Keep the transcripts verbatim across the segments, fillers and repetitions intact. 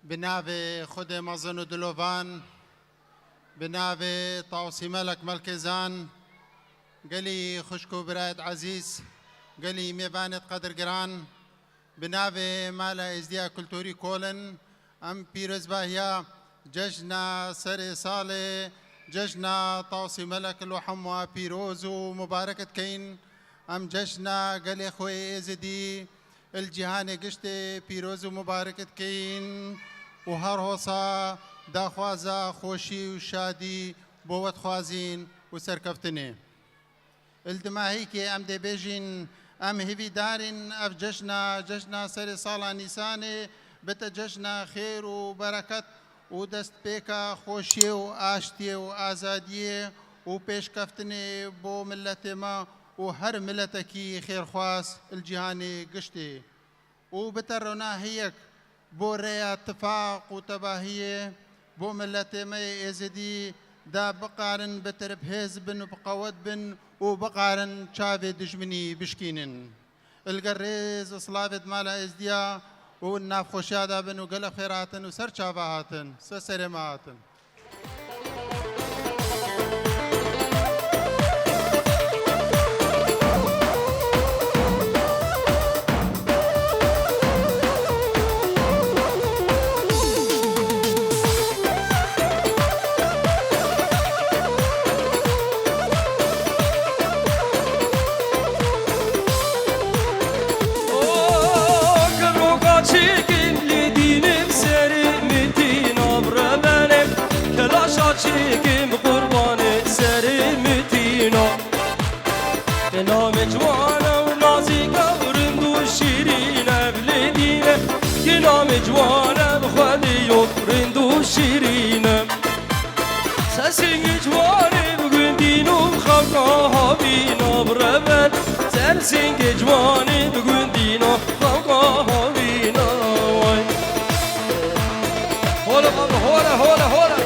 Bi navê Xwedê mezin û dilovan, bi navê Tawsî Melek Melkêzan, gelî xwişk û birayet ezîz, gelî mêvanêt qedirgiran, bi navê Mala Êzdiya Kulturî Kolin, em pîrozbahiya cejna serê salê, cejna Tawsî Melek li hemwa pîroz û mubarek dikeyin. Em cejna gelê xwe yê Êzidî li cîhanê giştê pîroz û mubarek dikeyin û her hosa daxwaza xweşî û şadî bo we dixwazîn û serkeftinê. Li dimahîkê em dê bêjin, em hêvîdar in ev cejna, cejna serê sala Nîsanê, bite cejna xêr û bereket û destpêka xweşiyê û aştiyê û azadiyê û pêşkeftinê bo miletê me û her miletekî xêrxwaz li cîhanê giştê. Û bite ronahiyek bo rêya tifaq û tebahiyê bo miletê me yê Êzidî de biqarin bi tirp hêz bin û bi qewet bin û biqarin çavê dijminî bişkînin. Li gel rêz û silavê di mala Êzdiya û navxweşiya de bin û gelek xêr hatin û ser çava hatin, ser serê me hatin. Keroka çêkim lê dînim serê mitîna bi rebenê. Kelaşa çêkim qurbanê serê mitîna. Namê ciwane û nazîke û rind û şîrîne bi lê dîne. Ki namê ciwane bi xwedî yo rind û şîrîne. Ser singê ciwanê bi gundîn û xewka havîna bi reven. Ser singê ciwanê bi gundîn û xewka havîna. Way. Hole baba, hole, hole, hole.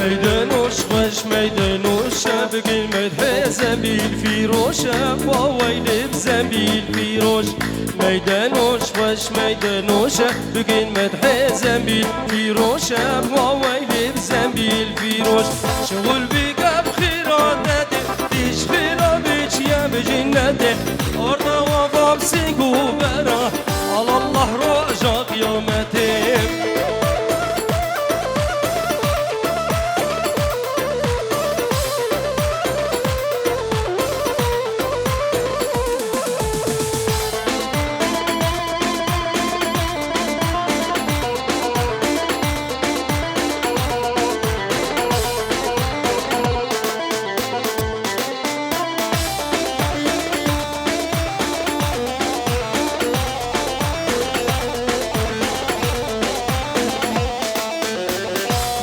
Meyde noş xweş, meyde noş e, bigin medhê zembîl fîroş e, wa weylê bi zembîl fîroş. Meyde noş xweş, meyde noş e, bigin medhê zembîl fîroş e, wa weylê bi zembîl fîroş. Şixul bike bi xîra nedê, tîj xîra biçiye bi cinnetê. Orda wafa bi sing û bera, alallah roja qiyametê.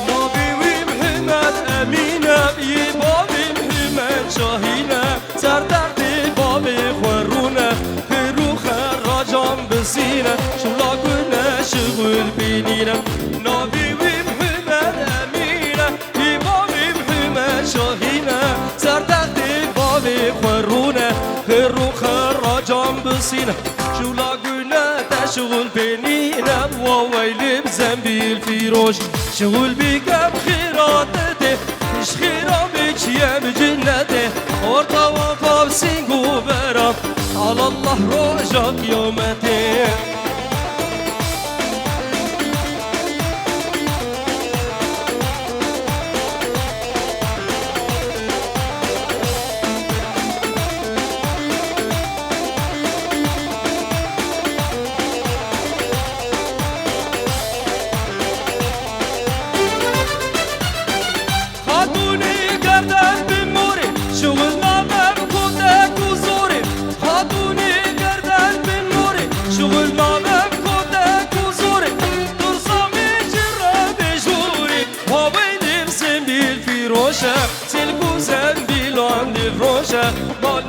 Navê wî Mihemed Emîn e, yê bavê Mihemed Şahîn e. Ser derdê bavê xwe rûne, xêr û xeracan bisîne. Şula gune şixul bînîne. Navê wî Mihemed Emîn e, yê bavê Mihemed Şahîn e. Ser derdê bavê xwe rûne, xêr û xeracan bisîne. Şula gune te şixul pê nîne, wa weylê bi zembîl fîroş. Şixul bike bi xêra te tê, ji xêra bê çiye bi cinnetê. Orta wafa bi sing û bera, alallah roja qiyametê.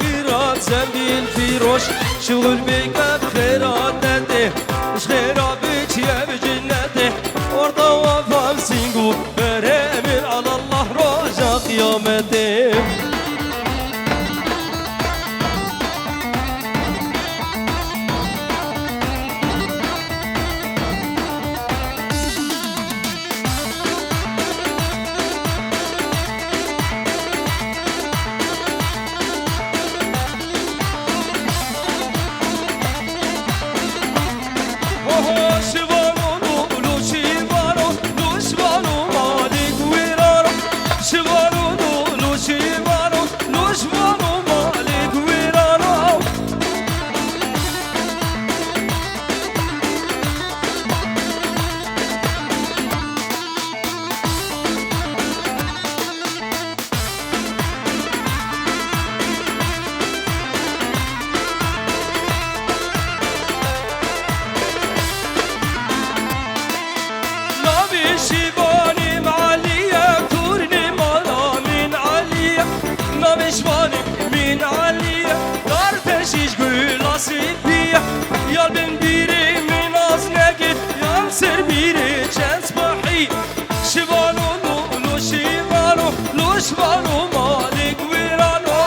Lîra zembîl fîroş, şixul bêke bi xêra te tê, ji xêra biçiye bi cinnetê, orta wafam sîng û berê min alallah roja qiyametê. Navê Şîvanê Melî ye, turnê mala min Elî ye. Navê Şîvanê min Elî ye, dar te şîş gula sipî ye. Yar bin bîrê min naz nekir, yan ser bîrê çend spahî. Şivano, lo, lo, şivano, lo, şivano, malik wirano.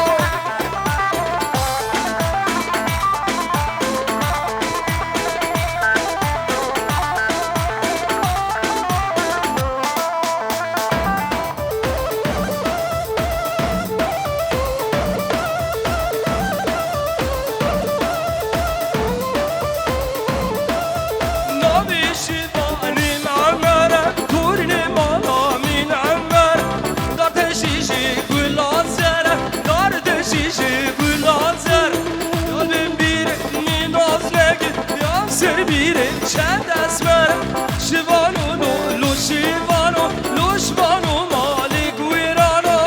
Navê Şivanê Memer, turnê mala min Emer. Dardeşî ji gula zer, dardeşî ji gula zer. Ya bin bîr min naz nekir, ya ser bîrê çend esmer. Şivano, lo, lo, şivano, lo, şivano, malik wirano.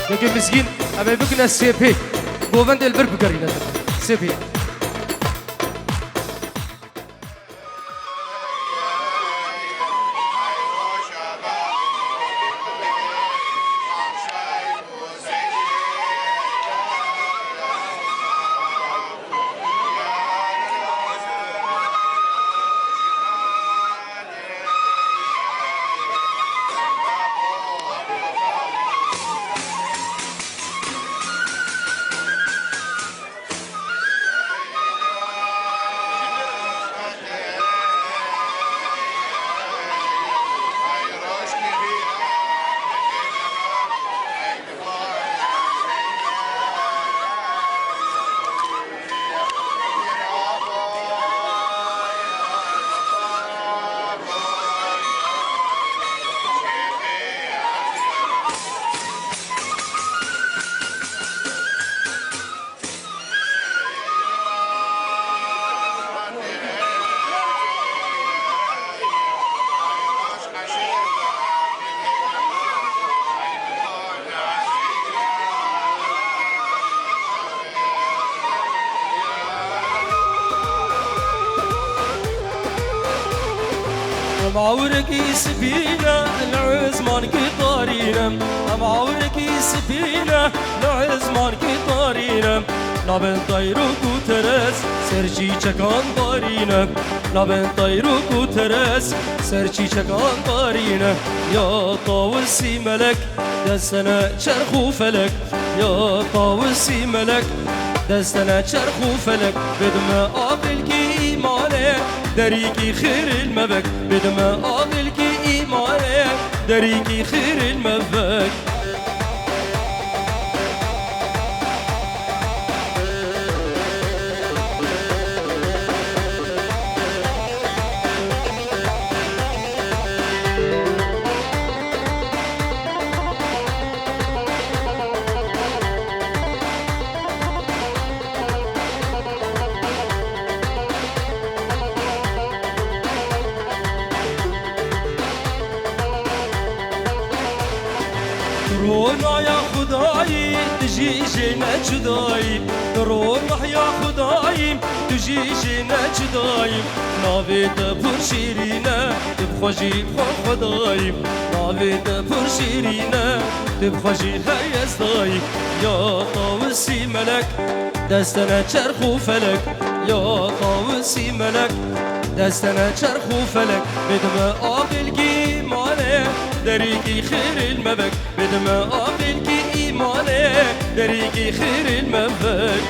Weke mizgîn, em ê bikine sê pê. Govendê li vir bigerîne. Sê pê. Em awirkî spî ne, li ezmankî tarî ne. Em awirkî spî ne, li ezmankî tarî ne. Nabin teyrok û teres, ser çîçekan barî ne. Nabin teyrok û teres, ser çîçekan barî ne. Ya tawisî melek, destene çerx û felek. Ya tawisî melek, destene çerx û felek. Bidime aqilkî îmane, derîkî xêril mevek. Bidime aqilkî îmane, derîkî xêril mevek. Ronaya Xwedayî, tu jî jê ne cudayî. Ronaya Xwedayî, tu jî jê ne cudayî. Navê te pir şîrîn e, tu bi xwe jî bi xwe Xwedayî. Navê te pir şîrîn e, tu bi xwe jî hey ez dayî. Ya tawisî melek, destene çerx û felek. Ya tawisî melek, destene çerx û felek. Bêdime aqil gîmane, derîkî xêrîl mebek. Bêdime aqilkî îmanê, derîkî xêrîl mevek.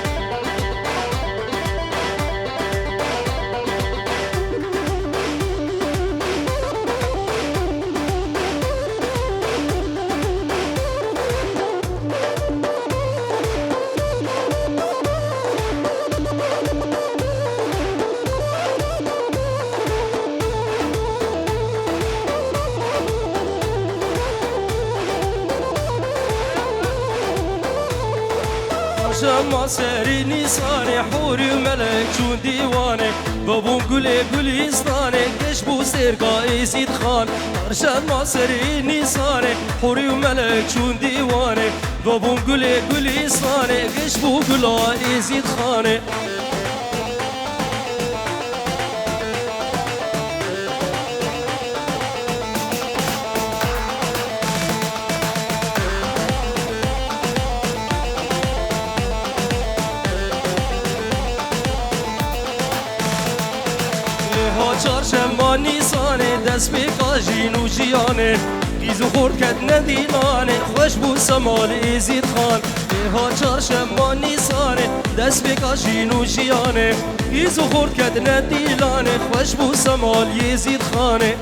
Çarşema serî Nîsanê, hûrî û melek çûn dîwanê, vebûn gulê gulîstanê, geş bû sêrka Êzîd Xan. Çarşema serî Nîsanê, hûrî û melek çûn dîwanê, vebûn gulê gulîstanê, geş bû gula Êzîd Xanê. Êha çarşema Nîsanê, destpêka jîn û jiyanê, qîz û xort ketine dîlanê, xweş bû semal Êzîd Xan. Êha çarşema Nîsanê, destpêka jîn û jiyanê, qîz û xort ketine dîlanê, xweş bû semal Êzîd Xanê.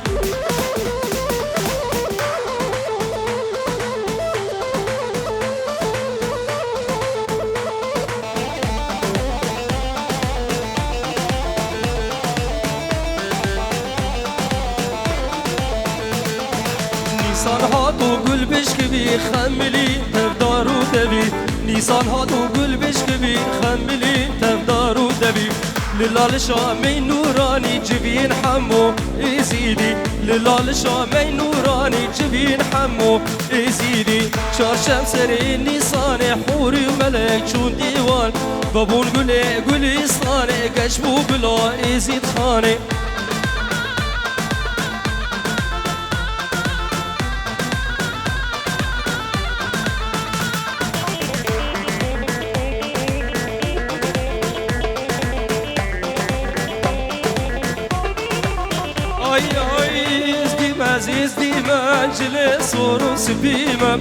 Nîsan hat û gul bişkivî, xemilî tevdar û devî. Nîsan hat û gul bişkivî, xemilî tevdar û devî. Li lalişa mey nûranî civîn hemû Êzîdî. Li lalişa mey nûranî civîn hemû Êzîdî. Çarşem serê Nîsanê, hûrî û melek çûn dîwan. Vebûn gulê gulîstanê, geş bû gula Êzîd Xanê. Ay, ay, Êzdî me, Êzdî me, cilê sor û spî me.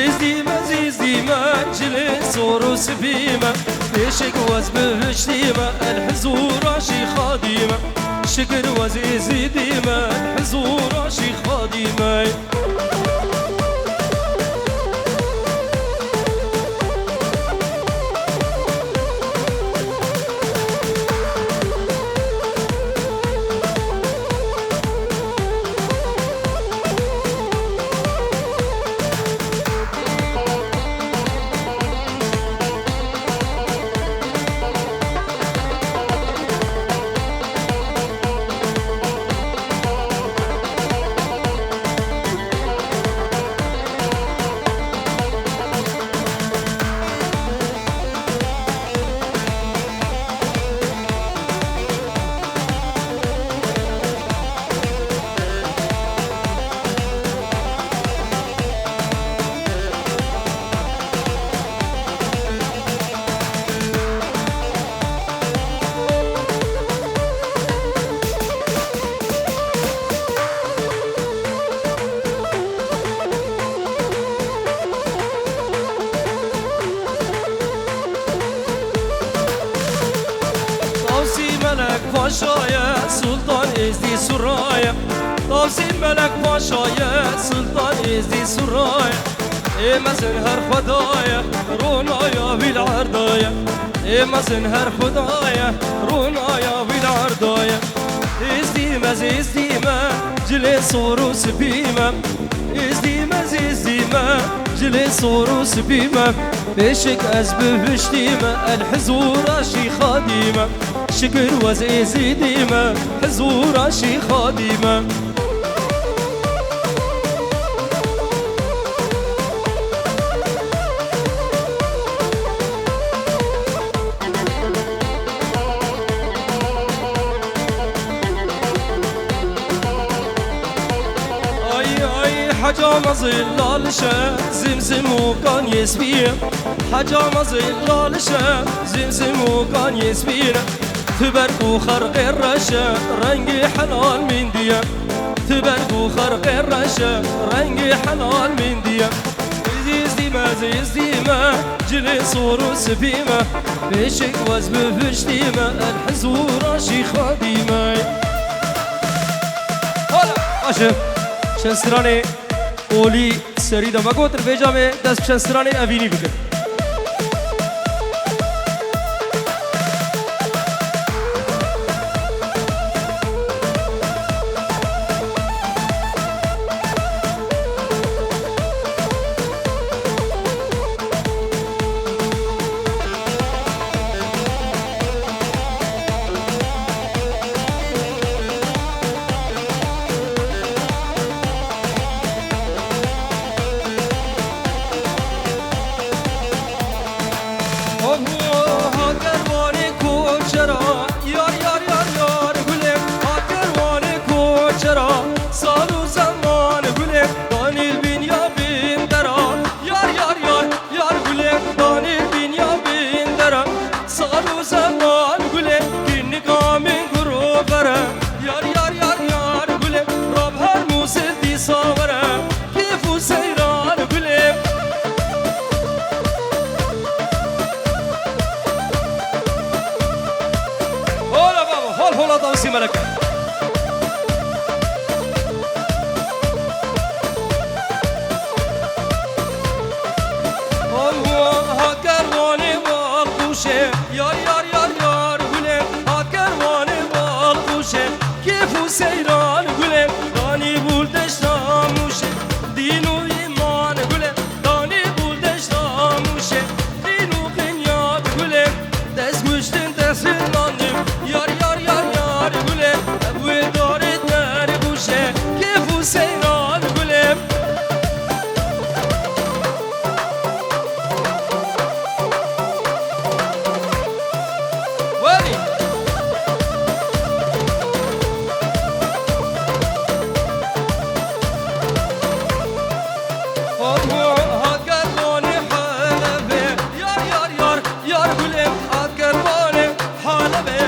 Êzdî me, Êzdî me, cilê sor û spî me. Pêşik wez bihiştî me, el hizûra şî xadî me. Şikir wez Êzîdî me, el hizûra şî xadî me. Tavsî Melek Paşa ye, Sultan Êzdî Sura ye. Tavsî Melek Paşa ye, Sultan Êzdî Sura ye. Ê mezin her Xweda ye, ronaya wî li erda ye. Ê mezin her Xweda ye, ronaya wî li erda ye. Êzdî me, Êzdî me, cilê sor û spî me. Êzdî me, Êzdî me, cilê sor û spî me. Pêşik ez bihiştî me, el hizûra şî xadî me. Şikir wez Êzîdî me, hizûra şî xadî me. Hecamazê lalişe, zimzim û kan yê spî ye. Hecamazê lalişe, zimzim û kan yê spî ye. Tu berq û xerqê reşe, rengê helal mîndiye. Tu berq û xerqê reşe, rengê helal mîndiye. Zîzdî me, zîzdî me, cilê sor û spî me. Pêşik wez bi viştî me, el hizûra jî xadî me. Hala, baş e. Şenstiranê Olî serî de me gotin, vêca me dest bi şenstiranê Evînî bikin. Hakerwanê koçera, yar, yar, yar, yar, gulê. Hakerwanê koçera, sal û zeman gulê. Danî bin ya bin dera, yar, yar, yar, yar, gulê. Danî bin ya bin dera, sal û zeman gulê. Kinika min guro vere, yar, yar, yar, yar, gulê. Rab her musir dîsa were. Kêf û seyran gulê. Hola baba, hol hola tavsî meleke. Hol hol hakerwanê bal qûşê. Yar, yar, yar, yar, gulê, hakerwanê bal qûşê, kêf û seyran gulê, danî bûl deşta Mûşê, dîn û îman gulê, danî bûl deşta Mûşê, dîn û qinyat gulê, dest kuştin tesîr dandim, yar, yar, yar, yar gulê, ev wê darê ter gûşê, kêf û seyran gulê. Welî. Fatma hat kervanê Helebê. Yar, yar, yar, yar gulê hat kervanê Helebê.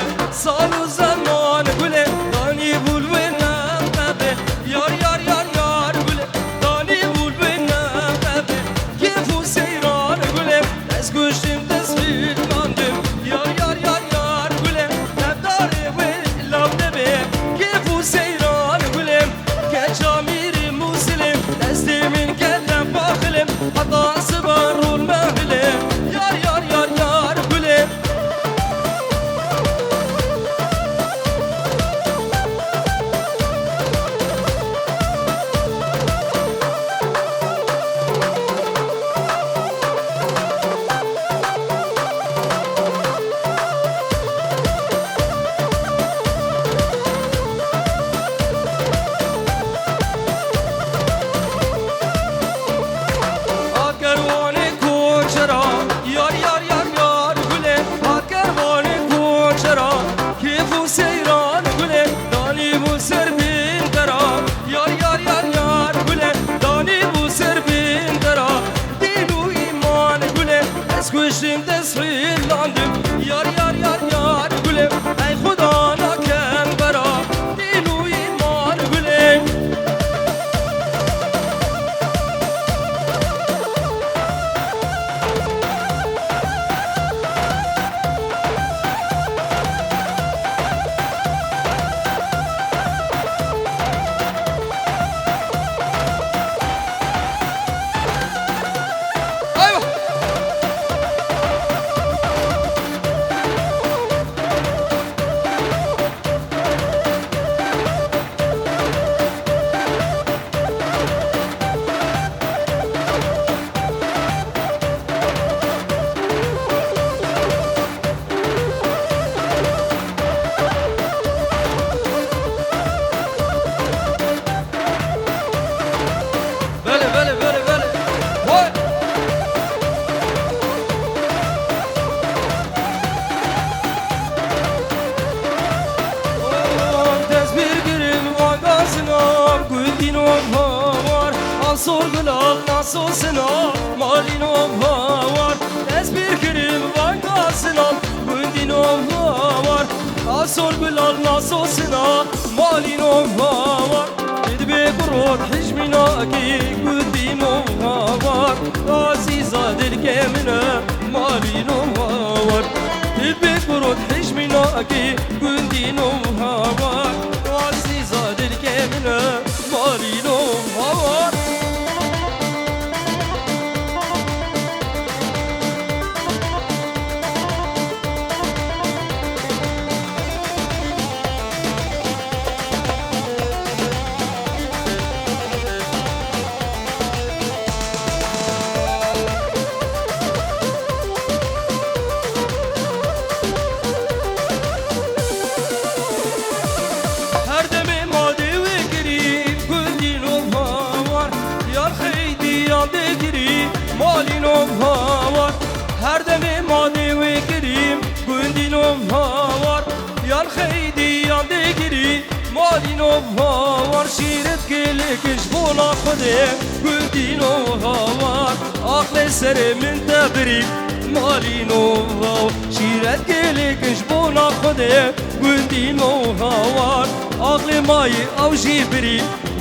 Sal û zeman gulê, danî bûl wê neqebê. Yar, yar, yar, yar gulê, danî bûl wê neqebê. Kêf û seyran gulê, ez kuştim, tesîr dandim. Yar, yar, yar, yar gulê, hevdarê wê lav nebê. Kêf û seyran gulê, keça mîrê Mûsilê, destê min kete paxilê, heta siba rûl mehilê. Yar, yar, yar, yar gulê. Akerwanê koçera, yar, yar, yar, yar gulê. Akerwanê koçera, kêf û seyran gulê. Danî bû ser bin dera, yar, yar, yar, yar gulê. Danî bû ser bin dera, dîn û îman gulê. Ez kuştim, tesîr dandim. Yar, yar, yar, yar gulê. Ey Xuda nakem bera, dîn û îman gulê. Belê, belê, belê, belê. Hoy! Dest bir girim, vagazina, gudîno hawar, al Sorgulak nasosina malîno hawar. Ez pir kirim vanga sinan gundîno hawar. A sorgulak nasosina malîno hawar. Dibê kurot hijmînakî gundîno hawar. Azîza dilkê min e malîno hawar. Dibê kurot hijmînakî gundîno hawar. Azîza dilkê min e. Malîno hawar. Her demê madê wê kirî, gundîno hawar, yar xeydî yan dê kirî, malîno hawar. Her demê madê wê kirî, gundîno hawar, yar xeydî yan dê kirî, malîno hawar. Şîret gelek ji bona Xwedê, gundîno hawar. Aqlê serê min te birî, malîno hawar. Şîret gelek ji bona Xwedê, gundîno hawar. Aqlê mayî ew jî birî,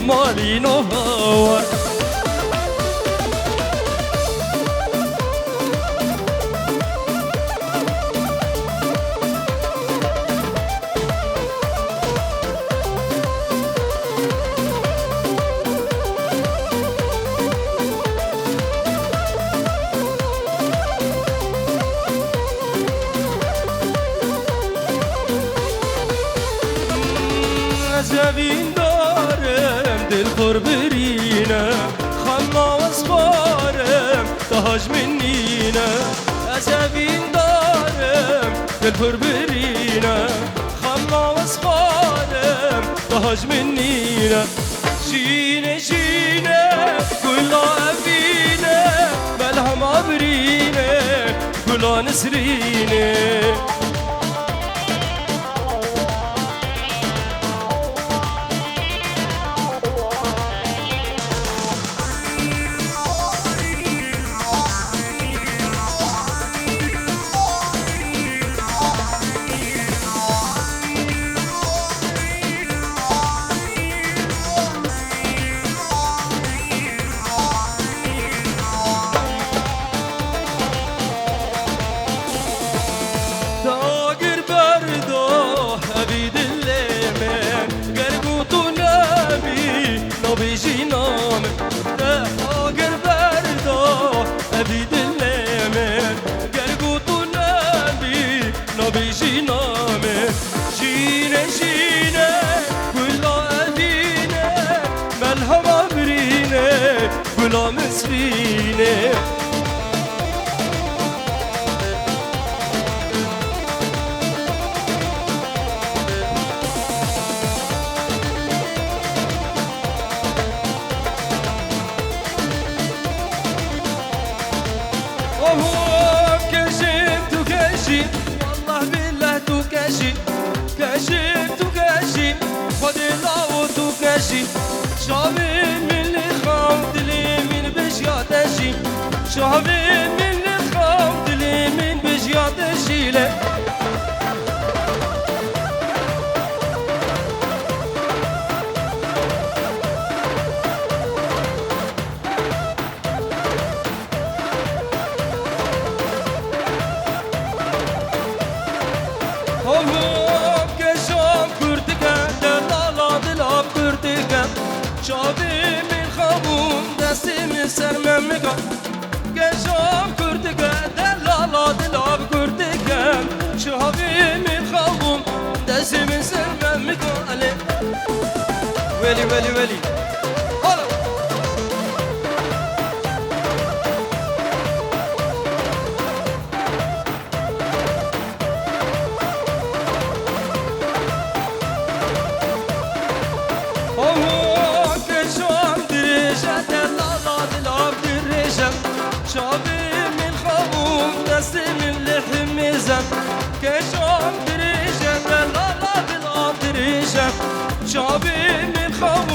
malîno hawar. Ez evîndar im, dilxor birîne, xemma ez xwarim, daha ji min nîne. Ez evîndar im, dilxor birîne, xemma ez xwarim, daha ji min nîne. Jîne, jîne, gula evîne, melhema birîne, gula nisrîne. Te agir berda evî dilê min, ger ku tu nebî, nabêjî namê. Te agir berda evî dilê min, ger ku tu nebî, nabêjî namê. Jîne, jîne, gula evîne, melhema birîne, gula misrîne. Oho, keşî, tu keşî, wallah billah tu keşî, keşî, tu keşî, Xwedê lawo tu keşî. Çavê min li xaw, dilê min bijya te jî. Çavê min li xaw, dilê min bijya te jî le. Hop, hop, keşam kurtike, delala dilav kurtike. Çavê min xabûn, destê min ser me mika. Keşam kurtike, delala dilav kurtike. Çavê min xabûn, destê min ser me mika. Alê. Welî, welî, welî. Hala. Oho, keşan dirêje, delala dilav dirêje. Çavê min xabûn, destê min lê himêze. Keşan dirêje, delala dilav dirêje. Çavê min xabûn,